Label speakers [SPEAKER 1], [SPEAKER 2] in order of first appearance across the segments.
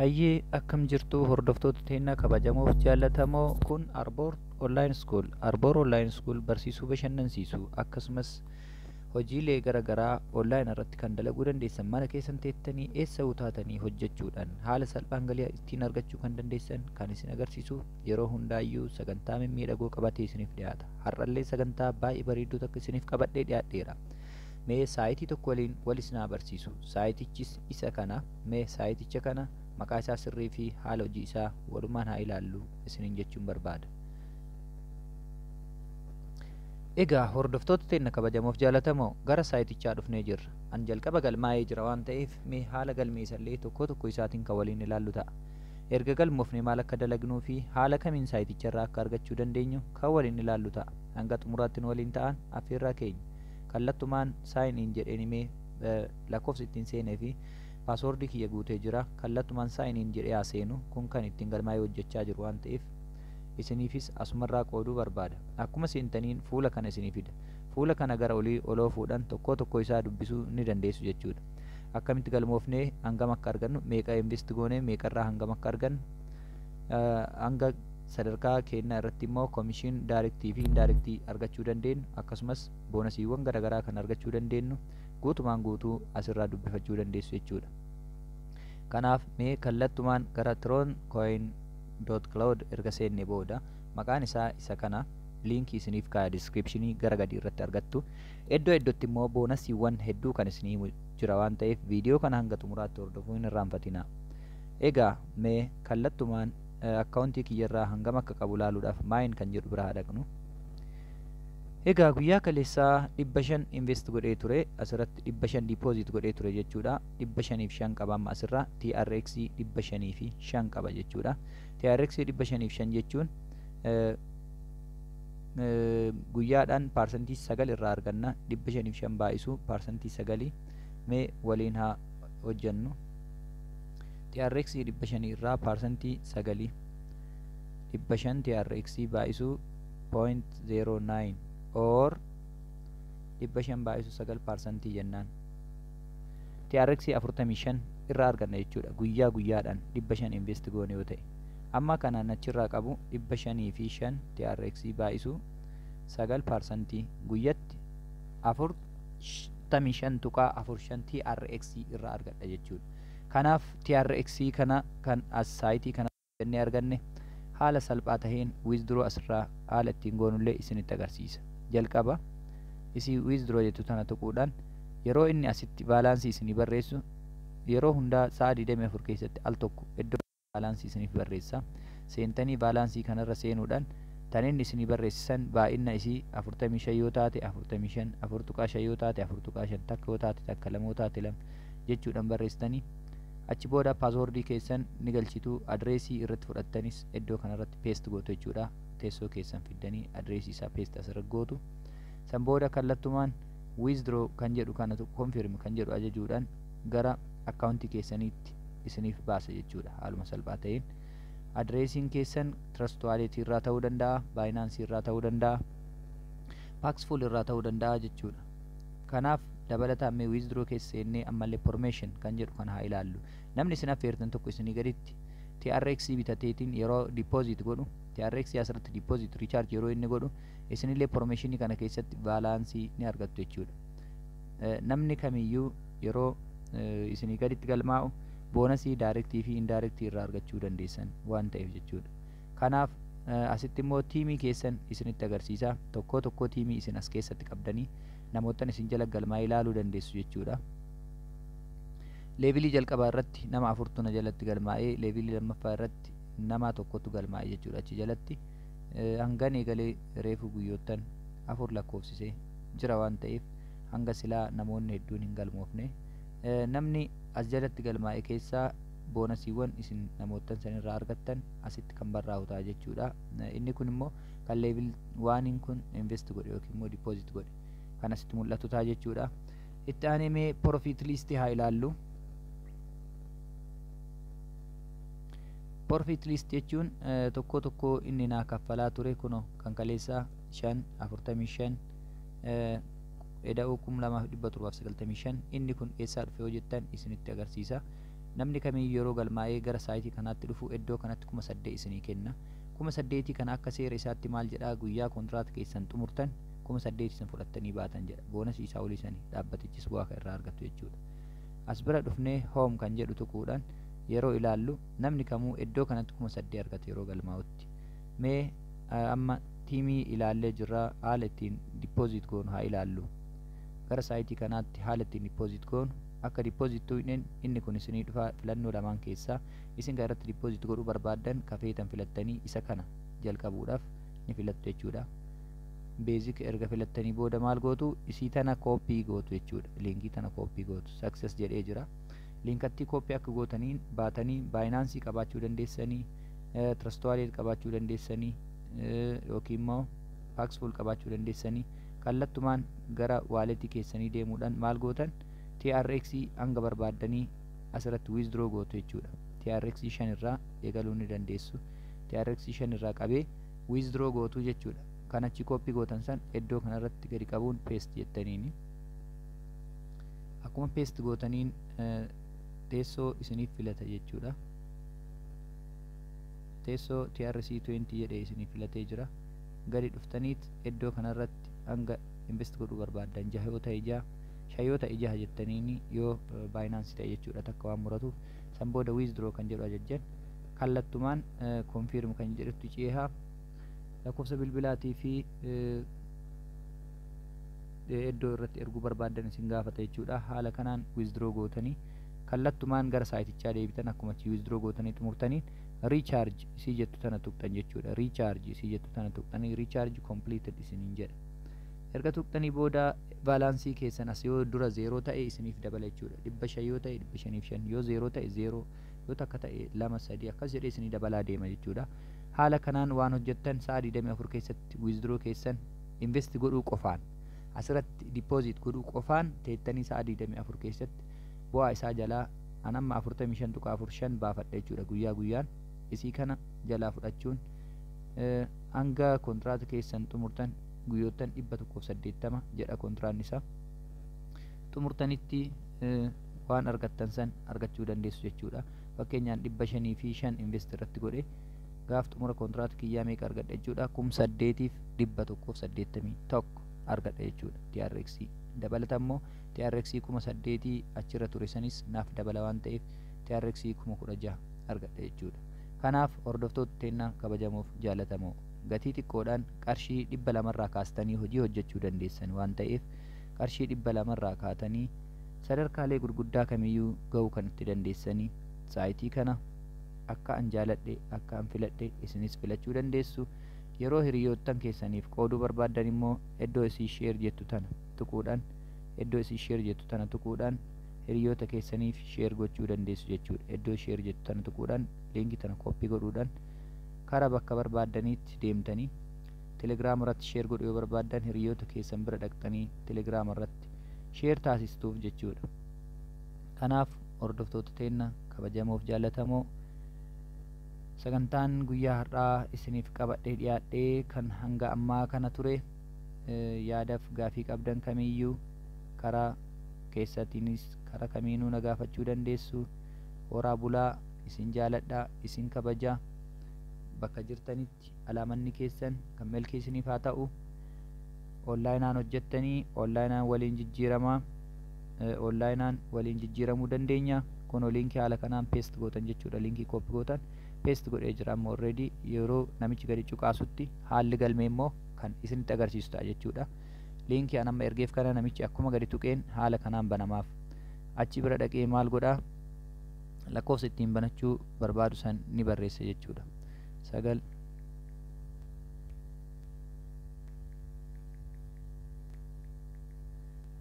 [SPEAKER 1] Hayyee, akkam jirtu hordoftoota teennaa kabajamoof jaallatamoo? Kun Arboor Online School. Arboor Online School barsiisuu, bashannansiisuu, akkasumas hojiilee garaagaraa online irratti kan dalaguu dandeessan, mana keessan teettanii eessa utaatanii hojjechuudhaan haala salphaan galii ittiin argachuu kan dandeessan kan isin agarsiisu, yeroo hundaayyuu sagantaa mimmiidhagoo qabatee isiniif dhiyaata. Har'allee sagantaa baay'ee bareedduu takka isiniif qabadhee dhiyaadheera. Mee saayitii tokko waliin wal isin haa barsiisu. Saayitichis isa kana. Mee saayiticha kana maqaa isaa sirrii fi haala hojii isaa walumaan haa ilaallu isiniin jechuun barbaada. Egaa hordoftoota teenna kabajamoof jaalatamoo, gara saayitichaa dhufnee jirra. An jalqaba galmaa'ee jira waan ta'eef, mee haala galmee isallee tokko tokko isaatiin kan waliin ilaallu ta'a. Erga galmoofne maal akka dalagnuu fi haala kamiin saayiticharraa akka argachuu dandeenyu kan waliin ilaallu ta'a. Hanga xumuraatti nu waliin ta'an affeerraa keenya. Kallattumaan sign in jedheen himee, lakkoofsa ittiin seenee fi paaswoordii kiyya guutee jira. Kallattumaan sign in jedhee haa seenu. Kun kan ittiin galmaa'ee hojjechaa jiru waan ta'eef, isiniifis asumarraa qooduu barbaada. Akkuma seentaniin fuula kana isinii fida. Fuula kana gara olii oloo fuudhan tokko tokko isaa dubbisuu ni dandeessu jechuudha. Akkamitti galmoofnee hangam akka argannu, meeqa invest goonee meeqarraa hangam akka argannu, hanga sadarkaa kennaa irratti immoo commission directii fi indirectii argachuu dandeenyu, akkasumas boonasiiwwan garaagaraa kan argachuu dandeenyu guutumaan guutuu asirraa dubbifachuu dandeessu jechuudha. Kanaaf mee kallattumaan gara troncoin.cloud erga seenne booda, maqaan isaa isa kana, liinkii isiniif kaaya, descriptionii gara gadii irratti argattu. Iddoo iddootti immoo boonasiiwwan hedduu kan isinii himu jira waan ta'eef, viidiyoo kana hanga xumuraatti hordofuu hin irraanfatina. Egaa mee kallattumaan akkaawuntii kiyyarraa hangam akka qabu ilaaluudhaaf mine kan jedhu bira haa dhaqnu. Egaa guyyaa kaleessaa 500 invest godhee ture, asirratti 500 deposit godhee ture jechuudha. 505 qaba amma asirraa, TRX 505 qaba jechuudha. TRX 505 jechuun guyyaadhaan 9% irraa arganna. 505 baay'isuu 9%, mee waliin haa hojjennu. TRX 500 irraa 9%, 500 TRX baay'isuu 0.09 or 500 baay'isuu 9% jennaan, TRX 45 irraa arganna jechuudha, guyyaa guyyaadhaan 500 invest goone yoo ta'e. Amma kanaan achirraa qabu 505 TRX baay'isuu 9%, guyyatti 45.45 TRX irraa argadha jechuudha. Kanaaf TRX kana kan as saayitii kana jennee arganne haala salphaa taheen withdraw asirraa haala ittiin goonullee isinitti agarsiisa. Jalqaba isii withdraw jettu tana tuquudhaan, yeroo inni asitti baalaansii isinii barreessu, yeroo hundaa sa'a 24 keessatti al tokko iddoo baalaansii isiniif barreessa. Seentanii baalaansii kanarra seenuudhaan tan inni isinii barreessisan baay'ina isii 45 yoo taate 45, 4.5 yoo taate 4.5, 1 yoo taate 1, 2 yoo taate 2 jechuudhaan barreessitanii, achi booda paaswoordii keessan ni galchitu. Adreesii irratti fudhattanis iddoo kanarratti paste gootu jechuudha. Teessoo keessan fiddanii adreesii isaa paste asirra gootu. San booda kallattumaan withdraw kan jedhu kana confirm kan jedhu ajajuudhaan gara akkaawuntii keessaniitti isiniif baasa jechuudha. Haaluma salphaa ta'een adreesiin keessan Trust Wallet irraa ta'uu danda'a, Binance irraa ta'uu danda'a, Paxful irraa ta'uu danda'a jechuudha. Kanaaf dabalataan mee withdraw keessa seennee ammallee promotion kan jedhu kana haa ilaallu. Namni isin affeertan tokko isinii gaditti TRX bitateetiin yeroo deposit godhu, TRX asirratti deposit recharge yeroo inni godhu, isinillee promotionii kana keessatti baalaansii ni argattu jechuudha. Namni kamiyyuu yeroo isinii gaditti galmaa'u boonasii directii fi indirectii irraa argachuu dandeessan waan ta'eef jechuudha. Kanaaf asitti immoo tiimii keessan isinitti agarsiisa. Tokko tokko tiimii isin as keessatti qabdanii namootan isin jala galmaa'ee ilaaluu dandeessu jechuudha. Leevilii jalqabaa irratti nama afurtu na jalatti galmaa'ee, leevilii lammaffaa irratti nama tokkotu galmaa'e jechuudha achi jalatti. Hangan eegalee reefu guyyoottan 4 lakkoofsisee jira waan ta'eef, hanga silaa namoonni hedduun hin galmoofne. Namni as jalatti galmaa'e keessaa boonasiiwwan isin namoottan sanirraa argattan asitti kan barraa'u ta'a jechuudha. Inni kun immoo kan level oneiin kun invest godhe yookiin immoo deposit godhe kan asitti mul'atu ta'a jechuudha. Itti aanee mee profit listii haa ilaallu. Profit list jechuun tokko tokko inni naa kaffalaa ture kuno kan kaleessaa 5 45 eda'uu 2795, inni kun eessaa dhufe yoo jettan isinitti agarsiisa. Namni kamiyyuu yeroo galmaa'ee gara saayitii kanaatti dhufu iddoo kanatti 8,000 isinii kenna. 8,000 kana akka seera isaatti maal jedhaa, guyyaa kontiraata keessan xumurtan 8,000 isin fudhattanii baatan jedha. Boonasii isaa olii sanii dhaabbatichis bu'aa kan irraa argatu jechuudha. As bira dhufnee home kan jedhu tuquudhaan yeroo ilaallu namni kamuu iddoo kanatti 8,000 argata yeroo galmaa'utti. Mee amma tiimii ilaallee jirra, haala ittiin deposit goonu haa ilaallu. Gara saayitii kanaatti haala ittiin deposit goonu, akka deposit tuqneen inni kun isinii dhufa. Filannoo lamaan keessaa isin kan irratti deposit godhuu barbaaddan kafeetan filattanii isa kana jalqabuudhaaf ni filattu jechuudha. Basic erga filattanii booda maal gootu? Isii tana copy gootu jechuudha. Liinkii tana copy gootu. Success jedhee jira. Liinkattii copy akka gootaniin baatanii Binance qabaachuu dandeessanii, Trust Wallet qabaachuu dandeessanii, yookiin immoo Paxful qabaachuu dandeessanii, kallattumaan gara waaletii keessanii deemuudhaan maal gootan? TRX hanga barbaaddanii asirratti withdraw gootu jechuudha. TRX 5 irraa eegaluu ni dandeessu. TRX 5 irraa qabee withdraw gootu jechuudha. Kan achi copy gootan san iddoo kanarratti gadi qabuun paste jettaniini. Akkuma paste gootaniin teessoo isiniif filata jechuudha. Teessoo TRC 20 jedhee isiniif filatee jira. Gadi dhuftaniit iddoo kanarratti hanga invest godhuu barbaaddan, jaha yoo ta'e jaha, shan yoo ta'e jaha jettaniini, yoo Binance ta'e jechuudha, takka waan muratuuf. San booda withdraw kan jedhu ajajjan, kallattumaan confirm kan jedhutti ceehaa, lakkoofsa bilbilaatii fi iddoo irratti erguu barbaaddan isin gaafata jechuudha. Haala kanaan withdraw gootanii kallattumaan gara saayitichaa deebitan. Akkuma achi withdraw gootanii xumurtaniin recharge isii jettu tana tuqxan jechuudha. Recharge isii jettu tana tuqxanii recharge completed isiniin jedha. Erga tuqxanii booda baalaansii keessan as yoo dura 0 ta'e isiniif dabala jechuudha. 500 yoo ta'e 505, yoo 0 ta'e 0, yoo takka ta'e 2, 3, akkas jedhee isinii dabalaa deema jechuudha. Haala kanaan waan hojjettan sa'a 24 keessatti withdraw keessan invest godhuu qofaan, asirratti deposit godhuu qofaan teettanii sa'a 24 keessatti bu'aa isaa jalaa an amma 45.45 baafadha jechuudha. Guyyaa guyyaan isii kana jalaa fudhachuun hanga kontiraata keessan xumurtan, guyyoottan 180 jedha kontiraanni isaa, xumurtanitti waan argattan san argachuu dandeessu jechuudha. Fakkeenyaan 505 invest irratti godhe, gaaf xumura kontiraata kiyyaa meeqa argadha jechuudha? 8,181 argadha jechuudha. TRX dabalata immoo TRX 8,000 achirra ture sanis naaf dabala waan ta'eef TRX 16,000 argadha jechuudha. Kanaaf hordoftoota teennaa kabajamoof jaalatamoo, gatii xiqqoodhaan qarshii 200rraa kaastanii hojii hojjechuu dandeessan waan ta'eef, qarshii 200rraa kaatanii sadarkaalee gurguddaa kamiyyuu ga'uu kan itti dandeessanii saayitii kana akka an jaaladhe, akka an filadhe isinis filachuu dandeessu. Yeroo hiriyoottan keessaniif qooduu barbaaddan immoo iddoo isii share jettu tana tuquudhaan, iddoo isii share jettu tana tuquudhaan hiriyoota keessaniif share gochuu dandeessu jechuudha. Iddoo share jettu tana tuquudhaan liinkii tana copy godhuudhaan karaa bakka barbaaddaniitti deemtanii Telegiraam irratti share godhuu yoo barbaaddan hiriyoota keessan bira dhaqxanii Telegiraam irratti share taasistuuf jechuudha. Kanaaf hordoftoota teenna kabajamoof jaallatamoo, sagantaan guyyaa har'aa isiniif qabadhee dhiyaadhee kan hanga ammaa kana ture. Yaadaaf gaafii qabdan kamiyyuu karaa keessatiinis karaa kamiinuu na gaafachuu dandeessu. Horaa bulaa, isin jaaladha, isin kabaja. Bakka jirtanitti alaamanni keessan kan milkii isiniif haa ta'u. Onlaayinaan hojjettanii onlaayinaan waliin jijjiiramaa, onlaayinaan waliin jijjiiramuu dandeenya. Kun liinkii haala kanaan paste gootan jechuudha. Liinkii copy gootan paste godhee jira amma already. Yeroo namichi gadi cuqaasutti haalli galmee immoo kan isinitti agarsiisu ta'a jechuudha. Liinkii an amma ergeef kana namichi akkuma gadi tuqeen haala kanaan banamaaf. Achi bira dhaqee maal godhaa? Lakkoofsa ittiin banachuu barbaadu san ni barreessa jechuudha. 9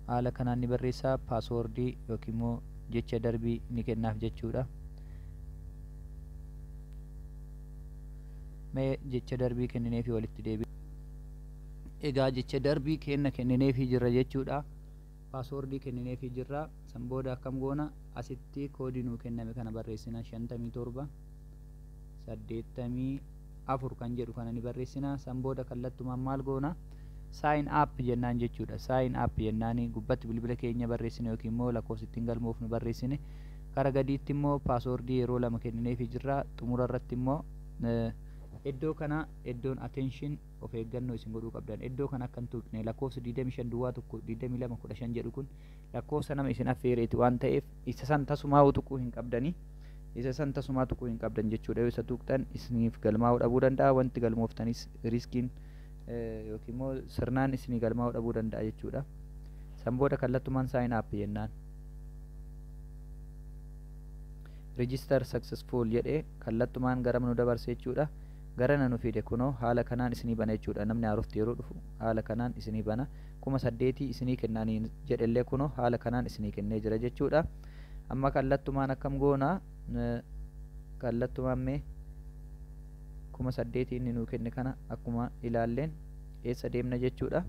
[SPEAKER 1] haala kanaan ni barreessaa, paaswoordii yookiin immoo jecha darbii ni kennaaf jechuudha. Mee jecha darbii kennineefi walitti deebi. Egaa jecha darbii kenna kennineefii jirra jechuudha. Paaswoordii kennineefii jirra. San booda akkam goona? Asitti koodii nuu kenname kana barreessina. 57 84 kan jedhu kana ni barreessina. San booda kallattumaan maal goona? Sign up jennaan jechuudha. Sign up jennaani gubbatti bilbila keenya barreessine yookiin immoo lakkoofsa ittiin galmoofnu barreessine. Kara gadiitti immoo passwordii yeroo lama kennineefii jirra. Xumura irratti immoo iddoo kana, iddoon attention, of eeggannoo isin godhuu qabdan, iddoo kana akka hin tuqne. Lakkoofsa 25 duwwaa 1 22 15 jedhu kun lakkoofsa nama isin affeereeti waan ta'eef, isa san tasumaa tuquu hin qabdanii, isa san tasumaa tuquu hin qabdan jechuudha. Yoo isa tuqxan isiniif galmaa'uu dhabuu danda'a. Wanti galmooftanis riskiin yookiin immoo sirnaan isinii galmaa'uu dhabuu danda'a jechuudha. San booda kallattumaan sign up jennaan. Register successful jedhee kallattumaan gara nu dabarse jechuudha. Gara nu fide. Kunoo haala kanaan isinii bana jechuudha. Namni haarofti yeroo dhufu haala kanaan isinii bana. 8000 isinii kennaanii jedhellee, kunoo haala kanaan isinii kennee jira jechuudha. Amma kallattumaan akkam goona? Kallattumaan mee 8000 inni nuu kenne kana akkuma ilaalleen eessa deemna jechuudha?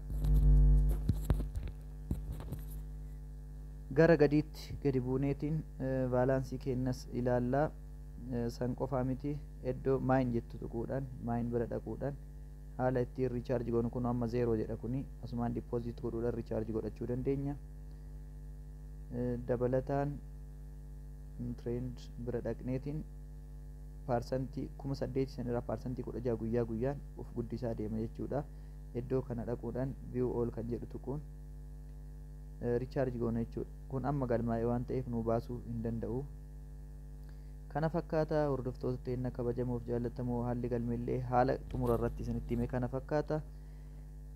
[SPEAKER 1] Gara gadiitti gadi buuneetiin balancii keenyas ilaallaa. San qofaa miti, iddoo mine jettu tuquudhaan, mine bira dhaquudhaan haala ittiin recharge goonu. Kun amma zero jedha. Kuni asumaan deposit godhuudhaan recharge godhachuu dandeenya. Dabalataan trend bira dhaqneetiin percentii 8000 sanirraa 16% guyyaa guyyaan of guddisaa deema jechuudha. Iddoo kana dhaquudhaan view all kan jedhu tuquun recharge goona jechuudha. Kun amma galmaa'e waan ta'eef nu baasuu hin danda'u. Kana fakkaata, hordoftoota teenya kabajamoof jaallatamoo. Haalli galmeellee haala xumura irratti isinitti hime kana fakkaata.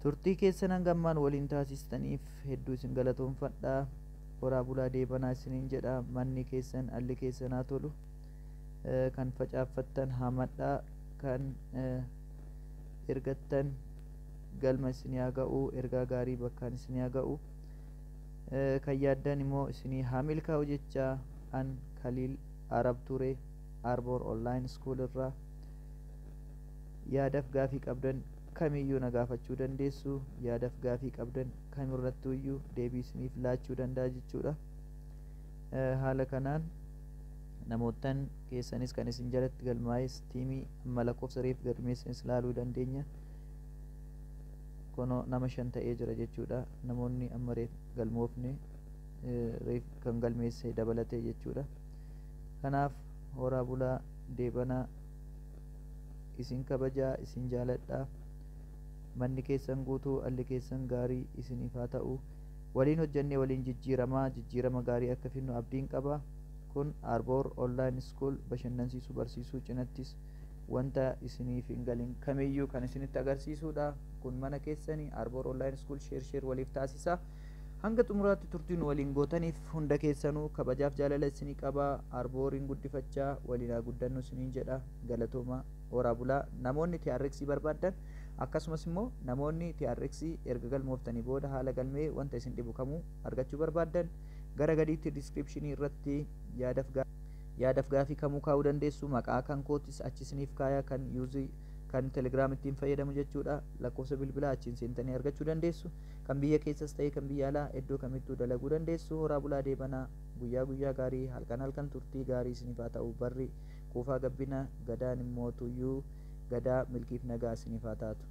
[SPEAKER 1] Turtii keessan hangammaan waliin taasistaniif hedduu isin galatoonfadha. Horaa bulaa deebanaa isiniin jedha. Manni keessan, alli keessan haa tolu. Kan facaaffattan hamadhaa, kan ergattan galma isinii haa ga'u, ergaa gaarii bakkaan isinii haa ga'u, kan yaaddan immoo isinii haa milkaa'u jecha, an Kaliil Arab ture, Arboor Online School irraa. Yaadaf gaafii qabdan kamiyyuu na gaafachuu dandeessu. Yaadaf gaafii qabdan kamirrattuyyuu deebii isiniif laachuu danda'a jechuudha. Haala kanaan namoottan keessanis kan isin jalatti galmaa'es, teamii amma lakkoofsa reef galmeessanis laaluu dandeenya. Kunoo nama shan ta'ee jira jechuudha, namoonni amma reef galmoofne, reef kan galmeesse dabalatee jechuudha. Kanaaf horaa bulaa deebanaa. Isin kabajaa, isin jaaladhaa. Manni keessan guutuu, alli keessan gaarii isiniif haa ta'u. Waliin hojjannee waliin jijjiiramaa, jijjiirama gaarii akka finnu abdiin qaba. Kun Arboor Online School, bashannansiisuu barsiisuu cinattis wanta isiniif hin galin kamiyyuu kan isinitti agarsiisuudha. Kun mana keessanii Arboor Online School. Share, share waliif taasisa. Hanga xumuraatti turtiin waliin gootaniif hunda keessanuu kabajaaf jaalala isinii qabaa. Arbooriin guddifachaa waliin haa guddannu isiniin jedha. Galatooma, horaa bulaa. Namoonni TRX barbaaddan, akkasumas immoo namoonni TRX erga galmooftanii booda haala galmee wanta isin dhibu kamuu argachuu barbaaddan, gara gadiitti descriptionii irratti yaadaf gaafii kamuu kaa'uu dandeessu. Maqaa kan kootis achi isiniif kaaya, kan yuuzii kan Telegram ittiin fayyadamu jechuudha. Lakkoofsa bilbilaa achiin seentanii argachuu dandeessu. Kan biyya keessas ta'e kan biyya alaa, iddoo kamittuu dalaguu dandeessu. Horaa bulaa deebanaa. Guyyaa guyyaa gaarii, halkan halkan turtii gaarii isiniif haa ta'u. Barri kuufaa gabbina, gadaan immoo tuyyuu gadaa milkiif nagaa isiniif haa taatu.